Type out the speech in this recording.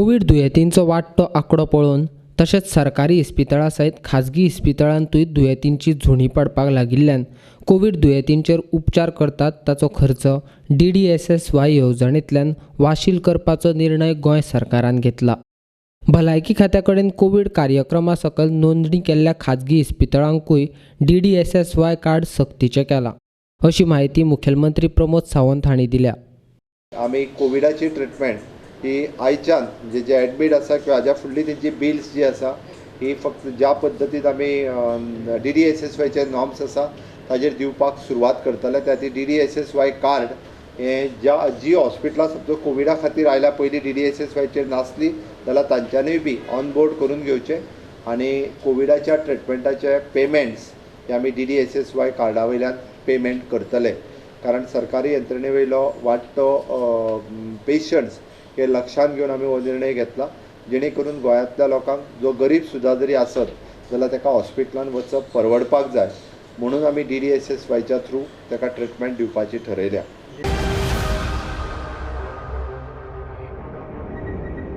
Covid दुयेंतींचो वाडटो आंकडो पळोवन तशेंच सरकारी इस्पितळां सयत खाजगी इस्पितळांतूय दुयेंतींची झुणी पडपाक लागिल्ल्यान कोवीड दुयेंतींचेर उपचार करतात ताचो खर्च DDSSY येवजणेंतल्यान वाशील करपाचो निर्णय गोंय सरकारान घेतला. भलायकी खात्या कडेन कोवीड कार्यक्रमा सकयल नोंदणी केल्ल्या खाजगी इस्पितळांकूय DDSSY card सक्तीचें केलां, अशी म्हायती मुखेलमंत्री प्रमोद सावंत हांणी दिल्या. आमी कोविडाची ट्रिटमेंट ही आयच्यान म्हणजे जे एडमीट आसा किंवा हाज्या फुडली तेंची बिल्स जी आसा ही फक्त ज्या पद्दतीन आमी DDSSYचे नॉर्म्स आसा ताजेर दिवपाक सुरवात करतले. त्या खातीर DDSSY card हें ज्या जी हॉस्पिटलां समजा कोविडा खातीर आयल्या पयलीं DDSSYचेर नासली जाल्यार तांच्यांनीय बी ऑन बोर्ड करून घेवचें आनी कोविडाच्या ट्रिटमेंटाचे पेमेंट्स हे आमी DDSSY कार्डा वयल्यान पेमेंट करतले. कारण सरकारी यंत्रणे वयलो वाडटो पेशंट्स हे लक्षांत घेवन आमी हो निर्णय घेतला, जेणे करून गोंयांतल्या लोकांक जो गरीब सुद्दां जरी आसत जाल्यार ताका हॉस्पिटलान वचप परवडपाक जाय म्हणून आमी DDSSYच्या थ्रू ताका ट्रिटमेंट दिवपाची ठरयल्या.